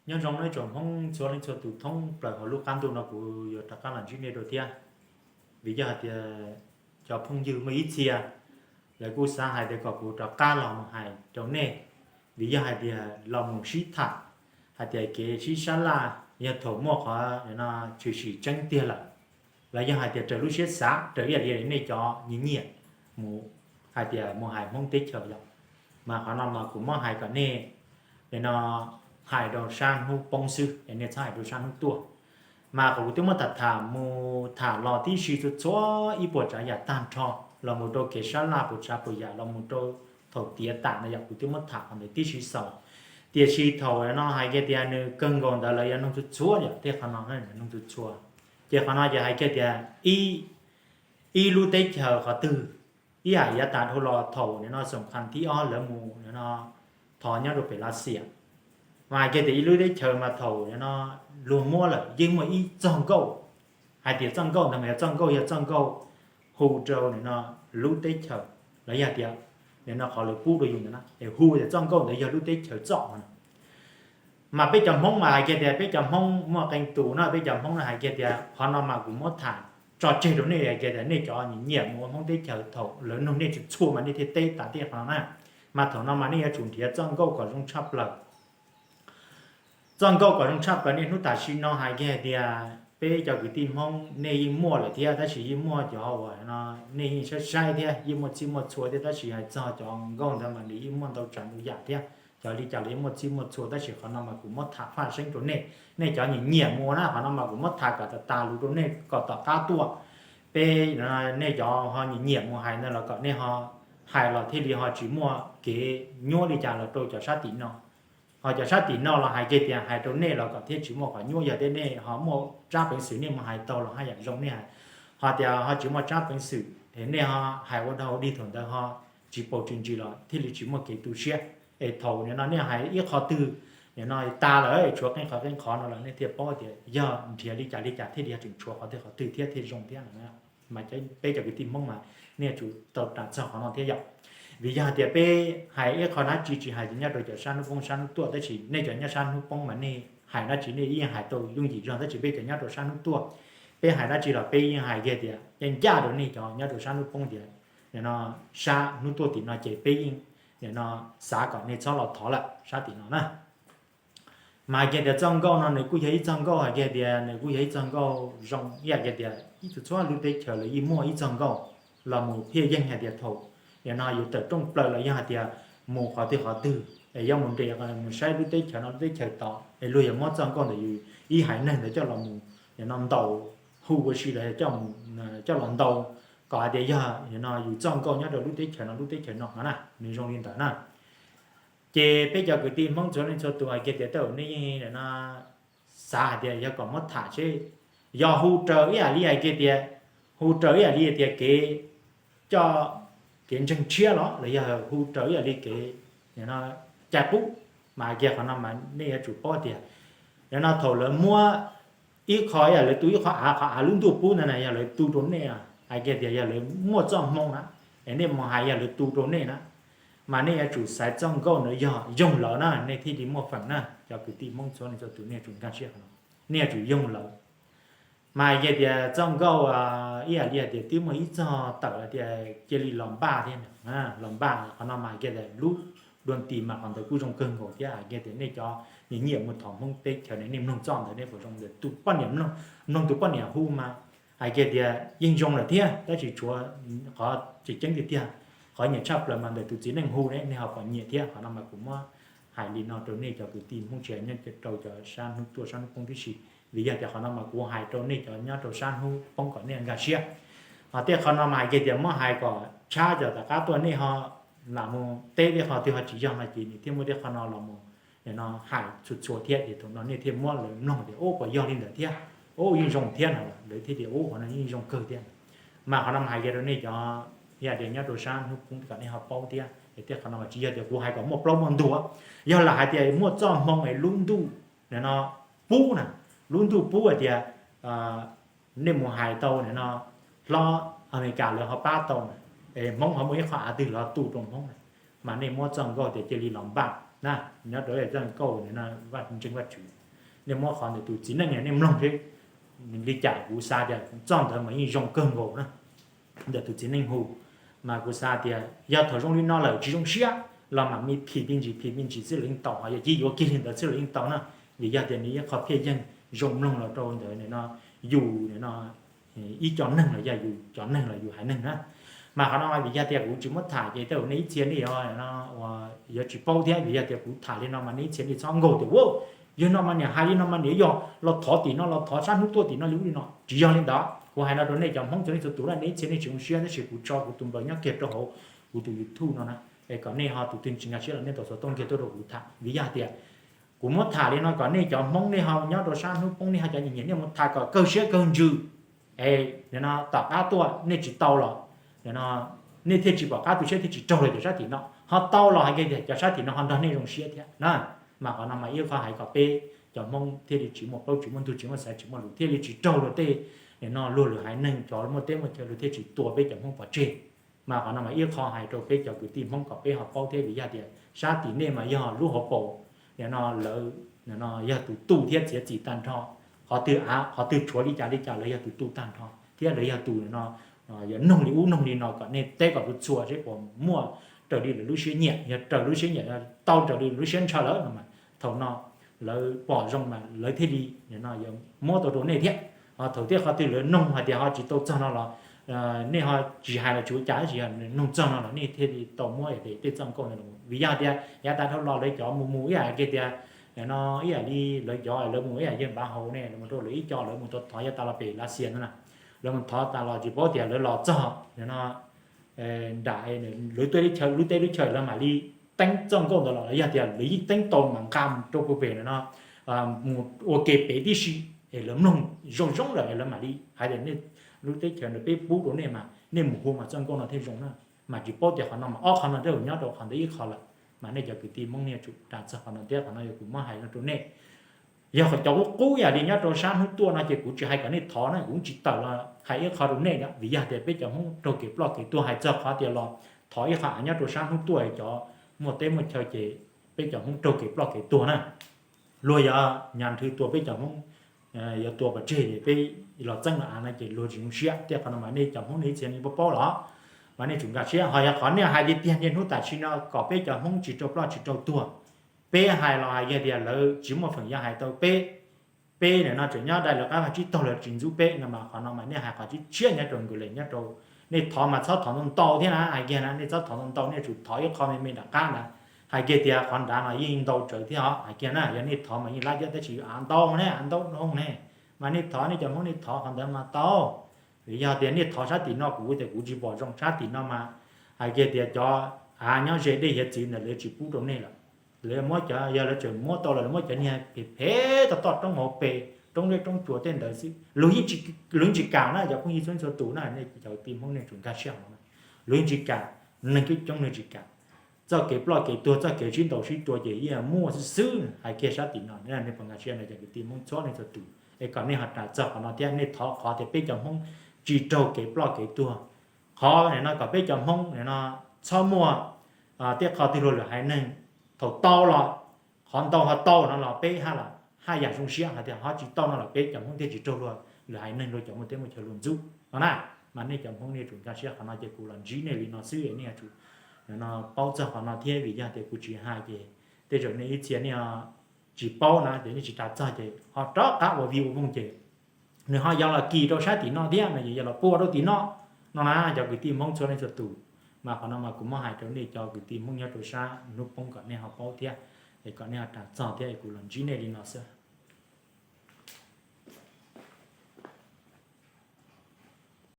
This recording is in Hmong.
Nyob zoo nej tsoom Hmoob txhua leej txhua tus thoob plaws hauv lub qab ntuj no, kuv yuav rov qab los ntsib nej dua thiab. Vim yog hais tias cov phooj ywg muaj ib txhia lawv kuj xav hais tias kom kuv rov qab los mus hais rau nej, vim yog hais tias los mus sib tham hais tias kev sib sab laj yog thaum muaj qhov no tshwm sim tseeb tiag lawm, los yog hais tias raws lub siab xav raws ib yam li nej cov nyiam nyiam mus hais tias mus hais Hmoob teb chaws yom. Mas qhov no mas kuv muab hais kom nej no hais rau sab hnub poob xwb es nej txhob hais rau sab hnub tuaj. Mas qhov kuv twb muab tham tham mus tham los tib si txhua txhua ib puas tsav yam tag nrho, los mus rau kev sab laj puas tsav puas yam, los mus rau thaum tiav tas no yom, kuv twb muab tham qhov ntawd tib si xaus. Tiam sis thaum no hais kiag tias nws kawg nkaus ntawd lawv yuav nug txhua txhua yom, tej qhov no nug txhua txhua. Ces qhov no ces hais kiag tias ib lub teb chaws qhov twg, ib yam yav tas dhau los thaum nim no xoom qhas thib ob lawv mus nim no thov nyob rau pem Lav Xias, mas hais kiag tias ib lub teb chaws mas thaum nim no luag muab lawm yeej muaj ib txoj nkauj, hais tias txoj nkauj ntawd mas yog txoj nkauj, yog txoj nkauj hu rau nim no lub teb chaws, los yog tias nim no qhov lawv pub rau yus ntawd na, es hu tias txoj nkauj ntawd yog lub teb chaws txoj no. Mas peb cov Hmoob mas hais kiag tias peb cov Hmoob muaj qee tus no, peb cov Hmoob no hais kiag tias qhov no mas kuv muab tham tso tseg rau nej hais kiag tias nej cov nyiam nyiam mus ua Hmoob teb chaws thaum lawv nug nej txhua txhua mas nej thiaj teb tas tej qhov no na. Mas thaum no mas nej yuav tsum nrhiav txoj nkauj kom zoo tshaj plaws. Txoj nkauj kom zoo tshaj plaws nej hnub tam sim no hais kiag tias peb cov kwv tij Hmoob nej yeej muaj lawm thiab, tab sis yeej muaj cov uas no nej yeej saib saib thiab, yeej muaj txhij muaj txhua thiab, tab sis hais txog cov nkauj ntawd mas nws yeej muaj ntau tsav ntau yam thiab. Cov li cas los yeej muaj txhij muaj txhua, tab sis qhov no mas kuv muab tham faj seeb rau nej, nej cov nyiam nyiam mus na, qhov no mas kuv muab tham kom tas tas lus rau nej kom tom qab tuaj. Peb, nej cov ho nyiam nyiam mus hais ntawd los kom nej ho hais los thiaj li ho tsis muaj kev nyuaj li cas los rau cov sab tim no. Ho cov sab tim no los hais kiag tias hais rau nej los kom thiaj tsis muaj qhov nyuaj, yog tias nej ho muaj tsab peev xwm nej mus hais tau los haj yam zoo nej hais. Ho tias ho tsis muaj tsab peev xwm es nej ho hais ua dog ua dig thaum ntawd ho tsis paus tsis ntsis los thiaj li tsis muaj kev tu siab. Es thaum nim no nej hais ib qho twg nim no tas lawm tshuav qee qhov qee qhov no los nej thiaj paub tias yog nrhiav li cas li cas thiaj li yog tseem tshuav qhov twg qhov twg thiab thiaj zoo thiab no. Mas peb cov kwv tij Hmoob mas nej yuav tsum tau ras txog qhov no thiab yom. Vim yog hais tias peb hais ib qho dab tsi tsis hais ces nyob rau cov sab hnub poob sab hnub tuaj, tab sis nej cov nyob sab hnub poob mas nej hais dab tsi nej yeej hais tau yooj yim zog, tab sis peb cov nyob rau sab hnub tuaj, peb hais dab tsi los peb yeej hais kiag tias yeej ncaj rau nej cov nyob rau sab hnub poob tias nim no sab hnub tuaj tim no ces peb yeej nim no xav kom nej txhob los thov lawm sab tim no na. Mas hais kiag tias txoj nkauj no nws kuj yog ib txoj nkauj, hais kiag tias nws kuj yog ib txoj nkauj zoo ib yam kiag tias ib txhua txhua lub teb chaws los yeej muaj ib txoj nkauj los mus phiaj yeeg hais tias thaum nim no yus tawm rooj plaws los yog hais tias mus qhov twg qhov twg es yuav mus nres mus saib lub teb chaws no lub teb chaws tod es luag yuav muab txoj nkauj ntawm yus ib haiv neeg ntawd coj los mus nim no ntaus, hu ua si los coj los ntaus kom hais tias yog nim no yus txoj nkauj nyob rau lub teb chaws no lub teb chaws no no na, nws zoo li ntawd na. Ces peb cov kwv tij Hmoob txhua leej txhua tus hais kiag tias tej zaum nej yeej no xav hais tias yog kom muab tham seb yog hu raws ib yam li hais kiag tias, hu raws ib yam li hais tias kev coj, kev ntseeg tshiab los los yog hu raws ib yam li kev cai qub, mas hais kiag qhov no mas nej yuav tsum paub tias nim no thaum lawv muab ib qho, ib yam lawv tu ib qho av, qhov av lub ntuj pub ntawd na yog lawv tu rau nej, hais kiag tias yog lawv muaj txoj hmoo na, es nej mus hais yog lawv tu rau nej na, mas nej yuav tsum xaiv txoj nkauj ntawd yog yoog lawv na nej thiaj li muaj feem na. Cov kwv tij Hmoob txhua leej txhua tus nej yuav tsum nkag siab qhov no, nej yuav tsum yoog lawv. Mas hais kiag tias txoj nkauj ib yam li hais tias twb muaj ib txog tawm hais tias cia li los npaj thiab, los npaj qhov no mas hais kiag tias lub dua nti mas qhov ntawd kuj zoo kawg nkaus thiab, hais kiag tias nej cov nyiam nyiam mus thov Hmoob teb chaws ne, nej mloog txoj ntawd nej puas zoo, tus poj niam mloog, mloog tus poj niam hu mas hais kiag tias yeej zoo lawm thiab, tab sis tshuav qhov tseem ceeb tiag tiag, qhov nyiam tshaj plaws mas ntawm tus txiv neej hu ne, nej ho puas nyiam thiab. Qhov no mas kuv muab hais li no rau nej cov kwv tij Hmoob tsis hais nyob rau cov sab hnub tuaj sab hnub poob tib si, vim yog tias qhov no mas kuv hais rau nej cov nyob rau sab hnub poob kom nej nkag siab. Ho tej qhov no mas hais kiag tias muab hais kom tshab cov tom qab tuaj nej ho lam mus teb tej qhov twg ho tsis yog no ces nws thiaj muaj tej qhov no los mus no hais txhua txhua thiab ces thaum no nej thiaj muab lawv mloog tias ub puas yog li ntawd thiab, ub yeej zoo thiab no lawv thiaj tias ub qhov no yeej zoo kawg thiab. Mas qhov no mas hais kiag rau nej cov yam tias nyob rau sab hnub poob kom nej ho paub thiab es tej qhov no mas tsis yog tias kuv hais kom muaj plaub muaj ntug, yog lam hais tias muaj txoj hmoo es lub ntuj no pub na, lub ntuj pub hais tias nej mus hais tau no hlob Amelikas lawv ho pab tau na, es Hmoob ho muaj ib qho av twg los tu rau Hmoob na, mas nej muab txoj nkauj tias cia li los npaj, na, nyob rau txoj nkauj Vaj Ntseeg Vaj Tswv, nej muab qhov ntawm tus txiv neej nej mloog seb li cas. Kuv xav tias txoj ntawd mas yeej zoo kawg nkaus na, ntawm tus txiv neej hu. Mas kuv xav tias yog thaum zoo li no lawm tsis zoo siab los mam me phim me ntsis phim me ntsis xwb los yeej tau, ho yog cia yuav kiag li ntawd xwb los yeej tau na. Vim yog tias nws ib qho phiaj yeeg zoo mloog los rau ntawm no, yus no, ib co neeg los yog yus cov neeg los yus haiv neeg na. Mas qhov no vim yog tias kuv tsis muab tham ces tej zaum nej ib txhia nej yuav tsis paub thiab. Vim yog tias kuv tham li no mas nej ib txhia nej txhob nkaug tias, Ua, yog no mas niam hais li no mas niam yog los thov tim no los thov sab hnub tuaj tim no li ub li no. Tsis yog li ntawd. Kuv hais no rau nej cov Hmoob txhua leej txhua tus na, nej ib txhia nej tsis zoo siab tab sis kuv tso kuv tus npawb nyob kiag rau hauv kuv tus YouTube no na, es kom nej ho tus twg tsis nkag siab los nej tau xov tooj kiag tuaj rau kuv tham. Vim yog tias kuv muab tham li no kom nej cov Hmoob nej ho nyob rau sab hnub poob nej ho cov nyiam nyiam nej mus tham kom kawg siab kawg ntsws, es no tom qab tuaj nej tsis tau los, no nej thiaj tsis pom qab tu siab thiaj tsis raug los cov sab tim no. Ho tau los hais kiag tias cov sab tim no ho nrog nej zoo siab thiab na. Mas qhov no mas ib qho hais kom peb cov Hmoob thiaj li tsis muaj plaub tsis muaj ntug tsis muaj xaiv tsis muaj lus thiaj li tsis raug luag tej, no luag lwm haiv neeg cov muaj teb muaj chaw luag thiaj tsis tua peb cov Hmoob pov tseg. Mas qhov no mas ib qho hais rau peb cov kwv tij Hmoob kom peb ho paub thiab. Vim yog tias sab tim nej mas yog lub hauv paus, no lawv no yog tus tu thiab txiav txim tag nrho. Qhov twg av qhov twg tshuav li cas li cas lawv yog tus tu tag nrho thiab lawv yog tus no yuav noog li ub noog li no kom nej teb kom txhua txhua seb puas muaj raws li lawv lub siab nyiam. Yog raws lub siab nyiam, tau raws li lub siab ntshaw lawm no mas thaum no lawv pom zoo mas lawv thiaj li no yuav muab tau rau nej thiab. Ho thaum tiaj qhov twg lawv noog hais tias ho tsis tau txog no los nej ho tsis hais los tsis ua cas, tsis yog noog txog no los nej thiaj li tau muab tej txoj nkauj ntawd los. Vim yog tias yav tas dhau los lawv cov mus mus ib yam kiag tias no ib yam li lawv cov lawv mus ib yam yawg Npav Hauv ne, lawv mus rau lawv ib co lawv mus thov yav tas los pem Lav Xias no na, lawv mus thov tas los tsis paub tias lawv los txog no nram lawv tej lub chaw, lub teb lub chaw lawv mam li teeb txoj nkauj ntawd los. Yog tias lawv yeej teeb tau mas nqa mus rau puag pem no, mus ua ke pem tib si, es lawv mloog zoo zoo lawm lawv mam li hais tias nej lub teb chaws ntawd peb pub rau nej mas nej mus hu mas txoj nkauj no thiaj zoo na. Mas tsis paub tias qhov no mas ob qhov no twb nyob rau qhov ntawd ib qho lawm. Mas nej cov kwv tij Hmoob nej yuav tsum ras txog qhov no thiab qhov no yog kuv muab hais no rau nej. Yog qhov cov qub qub ib yam li nyob rau sab hnub tuaj no ces kuv tsis hais kom nej thov na, kuv tsis tawm los hais ib qho rau nej na. Vim yog tias peb cov Hmoob raug kev ploj kev tuag, hais txog qhov tias los thov ib qho av nyob rau sab hnub tuaj cov muaj teb muaj chaw ces peb cov Hmoob raug kev ploj kev tuag na. Luag yuav nyav nthwv tua peb cov Hmoob, yuav tua pov tseg es peb los txeeb los av no ces luag tsis zoo siab thiab. Qhov no mas nej cov Hmoob nej ib txhia nej paub paub los, mas nej tsum nkag siab. Ho yog qhov nej hais tiag tiag niaj hnub tam sim no kom peb cov Hmoob tsis raug ploj tsis raug tuag, peb hais los hais yog tias lawv tsis muaj feem yog hais tau peb, peb nim no tseem nyob dai lawv qab vaj tsib taug lawv tsis ntxub peb no mas qhov no mas nej hais qhov tseeb tshiab nyob rau nkaus li nyob rau, nej thov mas txhob thov ntau ntau thiab na. Hais kiag na nej txhob thov ntau ntau, nej tsum thov ib qho me me nram qab ntawd. Hais kiag tias qhov nrad mas yeej ntau tsawv thiab os. Hais kiag na yog nej thov mas yeej lab cab tab sis av ntau ne, av ntau ne, mas nej thov nej cov Hmoob nej thov qhov ntawd mas tau. Vim yog tias nej thov sab tim no kuv tias kuv tsis pom zoo sab tim no mas hais kiag tias cov av nyob ze dej hiav txwv ntawd lawv tsis pub rau nej lawm. Lawv muab cov, yog lawv tseem muab tau los lawv muab cov niag phem phem toj toj roob hauv pes, roob zeb roob tsuas tej ntawd xwb. Luag yeej tsis kam na cov phooj ywg txhua txhua tus na, nej cov kwv tij Hmoob nej tsum nkag siab hov na. Luag yeej tsis kam, neeg coob coob neeg tsis kam. Txoj kev ploj kev tuag txoj kev sib ntaus sib tua ces yeej muaj xwb xwb. Hais kiag sab tim no nej puas nkag siab no cov kwv tij Hmoob txhua leej txhua tus, es kom nej ho ras txog qhov no thiab nej thov qhov tias peb cov Hmoob tsis raug kev ploj kev tuag. Qhov nim no kom peb cov Hmoob nim no txhob muaj tej qho twg luag lwm haiv neeg, thaum tau los qhov ntau ho tau no los peb haj yam zoo siab, hais tias ho tsis tau no los peb cov Hmoob thiaj tsis raug luag lwm haiv neeg luag cov muaj teb muaj chaw luag ntxub no na. Mas nej cov Hmoob nej tsum nkag siab qhov no ces kuv los ntsib nej li no xwb, nej yuav tsum no paub txog qhov no thiab. Vim yog tias kuv tsis hais ces tej zaum nej ib txhia nej tsis paub na ces nej tsis ras txog ces ho rov qab ua vij ua vooj ces nws ho yog los kis rau sab tim no thiab no, yog los pua rau tim no no na cov kwv tij Hmoob txhua leej txhua tus. Mas qhov no mas kuv muab hais rau nej cov kwv tij Hmoob nyob rau sab hnub poob kom nej ho paub thiab, es kom nej ho ras txog thiab, es kuv los ntsib nej li no xwb.